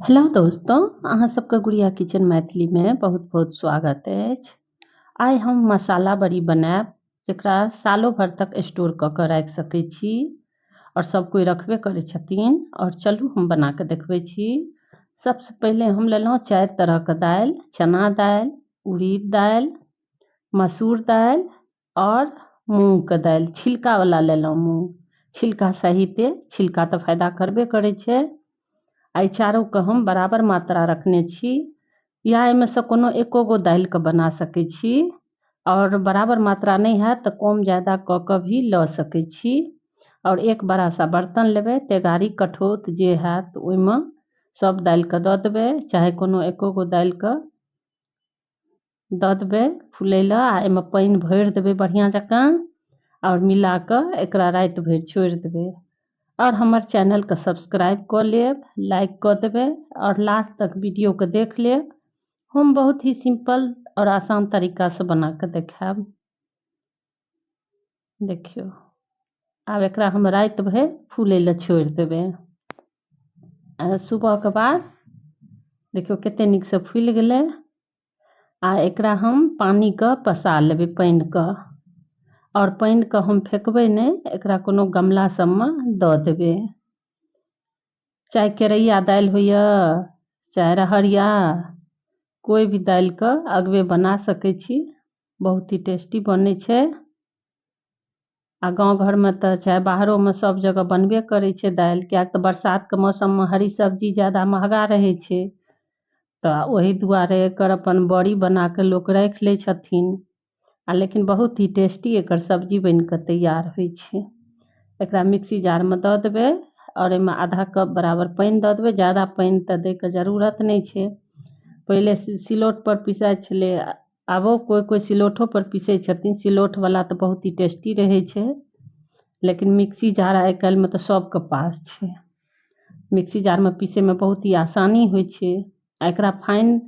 Hello दोस्तों, अहाँ सबके गुड़िया किचन मैथिली में बहुत बहुत स्वागत अछि। आइ हम मसाला बड़ी बनायब जकरा सालों भर तक स्टोर कऽ के राखि सकै छी और सब कोइ रखबे करै छथिन। और चलू हम बना के देखबै छी। सबसे पहिले हम लेलहुँ 4 तरह के दालि, चना दालि, उड़ीद दालि, मसूर दालि और मूँग के दालि। छिलका वाला लेलहुँ मूँग, छिलका सहिते, छिलका तऽ फायदा करबे करै छै। एहि चारू के हम बराबर मात्रा रखने छी, या एहिमे से कोनो एको गो दालि के बना सकै छी और बराबर मात्रा नहीं हैत तऽ कम ज्यादा कऽ के भी लऽ सकै छी। और एक बड़ा सा बर्तन लेबै, तेगारी कठौत जे हैत ओहिमे सब दालि के दऽ देबै, चाहे कोनो एको गो दालि के दऽ देबै फुलै लए। आ एहिमे पानि भरि देबै बढ़िआँ जकाँ और मिला कऽ एकरा राति भरि छोड़ि देबै। और हमर चैनल के सब्सक्राइब कऽ लेब, लाइक कऽ देबै और लास्ट तक वीडियो के देख लेब। हम बहुत ही सिंपल और आसान तरीका से बना के देखायब। देखियौ आब एकरा हम राति भरि फूलै लए छोड़ि देबै। आ सुबह के बाद देखियौ कते नीक से फूलि गेलै। आ एकरा हम पानी के पसा लेबै, पानि के। और पानि के हम फेकबै नहि, एकरा कोनो गमला सबमे दऽ देबै। चाहे केरैया दालि होइए चाहे रहरिया, कोइ भी दालि के अगबे बना सकै छी, बहुत ही टेस्टी बनै छै। आ गाँव घरमे तऽ चाहे बाहरोमे सब जगह बनबे करै छै दालि, किएक तऽ बरसातके मौसममे हरी सब्जी ज्यादा महगा रहै छै, तऽ ओहि दुआरे एकर अपन बड़ी बना कऽ लोक राखि लै छथिन। आ लेकिन बहुत ही टेस्टी एकर सब्जी बनि कऽ तैयार होइ छै। एकरा मिक्सी जारमे दऽ देबै और एहिमे आधा कप बराबर पानि दऽ देबै। ज्यादा पानि तऽ दैके जरूरत नहि छै। पहिले सिलौट पर पिसाइ छलै, आबो कोइ कोइ सिलौठो पर पिसै छथिन। सिलौठ वाला तऽ बहुत ही टेस्टी रहै छै, लेकिन मिक्सी जार आइ काल्हिमे तऽ सबके पास छै। मिक्सी जारमे पीसैमे बहुत ही आसानी होइ छै। आ एकरा फाइन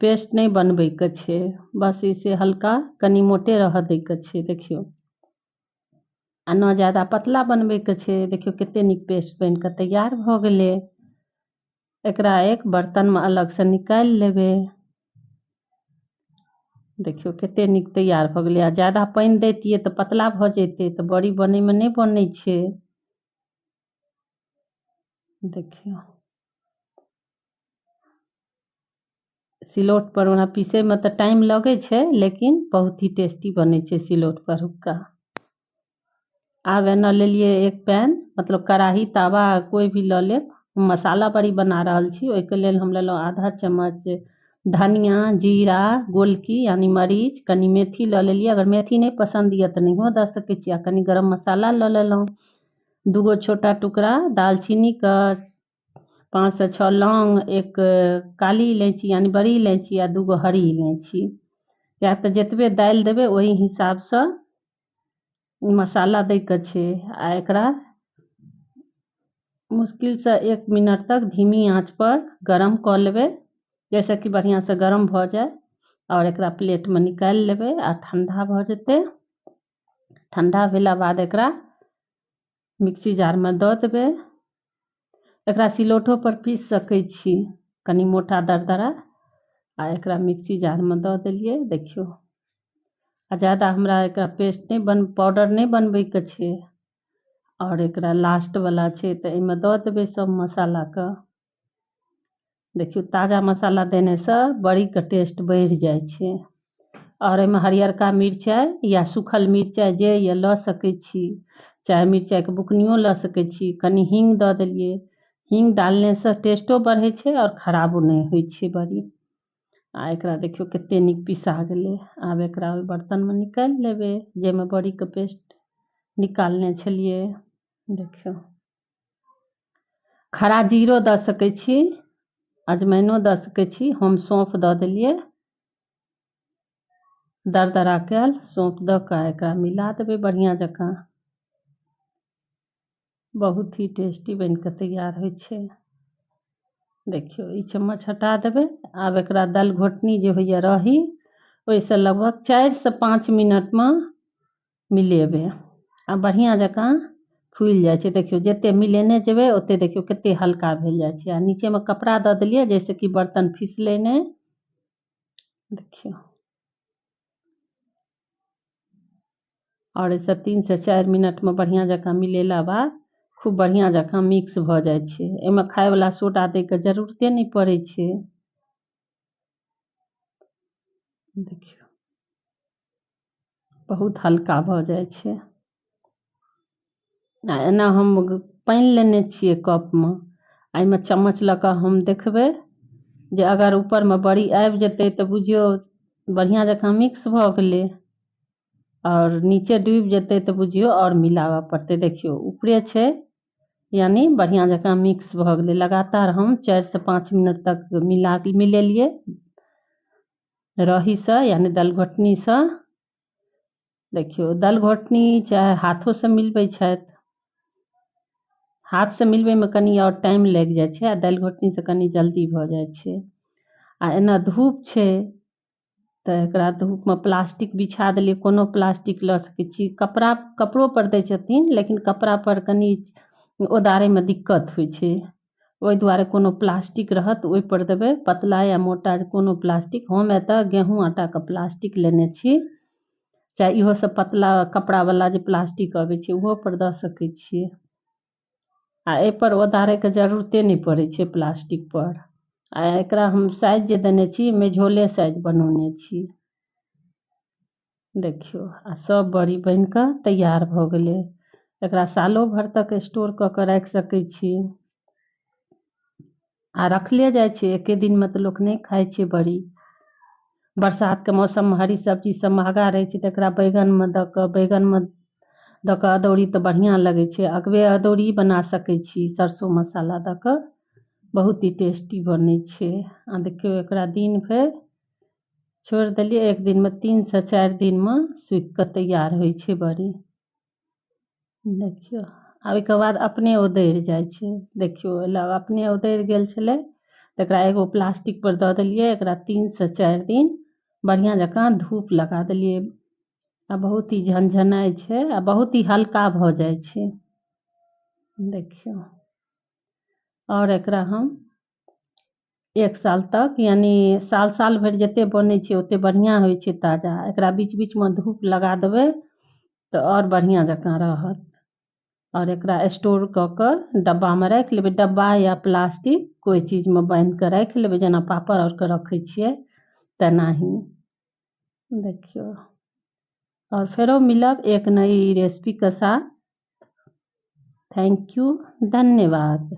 पेस्ट नहि बनबैके छै, बस इसे हल्का कनि मोटे रहऽ दैके छै। देखियौ आ न ज्यादा पतला बनबैके छै। देखियौ कते नीक पेस्ट बनि कऽ तैयार भऽ गेलै। एकरा एक बर्तनमे अलगसँ निकालि लेबै। देखियौ कते नीक तैयार भऽ गेलै। आ ज्यादा पानि दैतियै तऽ पतला भऽ जैतै, तऽ बड़ी बनैमे नहि बनै छै। देखियौ सिलौट पर ओना पीसैमे तऽ टाइम लगै छै, लेकिन बहुत ही टेस्टी बनै छै सिलौट पर हुक्का। आब एना लेलियै एक पैन, मतलब कड़ाही, तावा कोइ भी लऽ लेब। मसाला बड़ी बना रहल छी, ओहिके लेल हम लेलहुँ आधा चम्मच धनिया, जीरा, गोलकी यानी मरीच, कनि मेथी लऽ लेलियै। अगर मेथी नहि पसन्द यऽ तऽ नहियो दऽ सकै छी। आ कनि गरम मसाला लऽ लेलहुँ, 2 छोटा टुकड़ा दालचीनीके, 5 से 6 लौंग, एक काली इलायची यानी बड़ी इलायची आ 2 हरी इलायची। किएक तऽ जतबे दालि देबै ओहि हिसाबसँ मसाला दैके छै। आ एकरा मुश्किलसँ 1 मिनट तक धीमी आँच पर गरम कऽ लेबै, जाहिसँ कि बढ़िआँसँ गरम भऽ जाय। और एकरा प्लेटमे निकालि लेबै आ ठंडा भऽ जेतै। ठंडा भेला बाद एकरा मिक्सी जारमे दऽ देबै। एकरा सिलौठो पर पीस सकै छी, कनि मोटा दरदरा। आ एकरा मिक्सी जारमे दऽ देलियै। देखियौ आ ज्यादा हमरा एकरा पेस्ट नहि बन, पाउडर नहि बनबैके छै। और एकरा लास्ट वाला छै तऽ एहिमे दऽ देबै सब मसालाके। देखियौ ताजा मसाला देनेसँ बड़ीके टेस्ट बढ़ि जाइ छै। और एहिमे हरियरका मिरचाइ या सूखल मिरचाइ जे यऽ लऽ सकै छी, चाहे मिरचाइके बुकनियो लऽ सकै छी। कनि हींग दऽ देलियै। हींग डालनेसँ टेस्टो बढ़ै छै और खराबो नहि होइ छै बड़ी। आ एकरा देखियौ कते नीक पिसा गेलै। आब एकरा ओहि बर्तनमे निकालि लेबै जाहिमे बड़ीके पेस्ट निकालने छलियै। देखियौ खरा जीरो दऽ सकै छी, अजमैनो दऽ सकै छी। हम सौंफ दऽ देलियै, दरदरा कयल सौंफ दऽ कऽ एकरा मिला देबै बढ़िआँ जकाँ। बहुत ही टेस्टी बनि कऽ तैयार होइ छै। देखियौ ई चम्मच हटा देबै। आब एकरा दालि घोटनी जे होइए रही, ओहिसँ लगभग 4 से 5 मिनटमे मिलेबै आ बढ़िआँ जकाँ फुलि जाइ छै। देखियौ जते मिलेने जेबै ओते देखियौ कते हल्का भेल जाइ छै। आ नीचेमे कपड़ा दऽ देलियै जाहिसँ कि बर्तन फिसलै नहि। देखियौ आओर एहिसँ 3 से 4 मिनटमे बढ़िआँ जकाँ मिलेला बाद खूब बढ़िआँ जकाँ मिक्स भऽ जाइ छै। एहिमे खायवला सोडा दैके जरूरते नहि पड़ै छै। देखियौ बहुत हल्का भऽ जाइ छै। आ एना हम पानि लेने छियै कपमे, एहिमे चम्मच लऽ कऽ हम देखबै जे अगर ऊपरमे बड़ी आबि जेतै तऽ बुझियौ बढ़िआँ जकाँ मिक्स भऽ गेलै, आओर नीचे डूबि जेतै तऽ बुझियौ आओर मिलाबऽ पड़तै। देखियौ ऊपरे छै, यानी बढ़िआँ जकाँ मिक्स भऽ गेलै। लगातार हम 4 से 5 मिनट तक मिलेलियै रहीसँ यानी दलघोटनीसँ। देखियौ दलघोटनी चाहे हाथोसँ मिलबै छथि, हाथसँ मिलबैमे कनि आओर टाइम लागि जाइ छै आ दालि घोटनीसँ कनि जल्दी भऽ जाइ छै। आ एना धूप छै तऽ एकरा धूपमे प्लास्टिक बिछा देलियै, कोनो प्लास्टिक लऽ सकै छी, कपड़ो पर दै छथिन, लेकिन कपड़ा पर कनि ओदारैमे दिक्कत होइ छै, ओहि दुआरे कोनो प्लास्टिक रहत ओहि पर देबै, पतला या मोटा कोनो प्लास्टिक। हम एतऽ गेहूँ आटाके प्लास्टिक लेने छी, चाहे इहो सब पतला कपड़ावला जे प्लास्टिक अबै छै ओहो पर दऽ सकै छियै। आ एहिपर ओदारैके जरूरते नहि पड़ै छै प्लास्टिक पर। आ एकरा हम साइज जे देने छी मेझोले साइज बनौने छी। देखियौ आ सब बड़ी बनि कऽ तैयार भऽ गेलै। एकरा सालो भरि तक स्टोर कऽ कऽ राखि सकै छी। आ रखले जाइ छै, एके दिनमे तऽ लोक नहि खाइ छै बड़ी। बरसातके मौसममे हरी सब्जी सब महगा रहै छै तऽ एकरा बैगनमे दऽ कऽ अदौरी तऽ बढ़िआँ लगै छै। अगबे अदौरी बना सकै छी सरसो मसाला दऽ कऽ, बहुत ही टेस्टी बनै छै। आ देखियौ एकरा दिन भरि छोड़ि देलियै, एक दिनमे 3 से 4 दिनमे सुखि कऽ तैयार होइ छै बड़ी। देखियौ आ ओहिके बाद अपने ओदरि जाइ छै। देखियौ अपने ओदरि गेल छलै तऽ एकरा एगो प्लास्टिक पर दऽ देलियै, एकरा 3 से 4 दिन बढ़िआँ जकाँ धूप लगा देलियै। आ बहुत ही झनझनाइ छै आ बहुत ही हल्का भऽ जाइ छै। देखियौ आओर एकरा हम 1 साल तक यानी साल साल भरि जते बनै छै ओते बढ़िआँ होइ छै ताजा। एकरा बीच बीचमे धूप लगा देबै तऽ आओर बढ़िआँ जकाँ रहत। आओर एकरा स्टोर कऽ कऽ डब्बामे राखि लेबै, डब्बा या प्लास्टिक कोइ चीजमे बान्हि कऽ राखि लेबै, जेना पापड़ आरके रखै छियै तेनाही। देखियौ और फेरो मिलब एक नई रेसिपी के साथ। Thank you, धन्यवाद।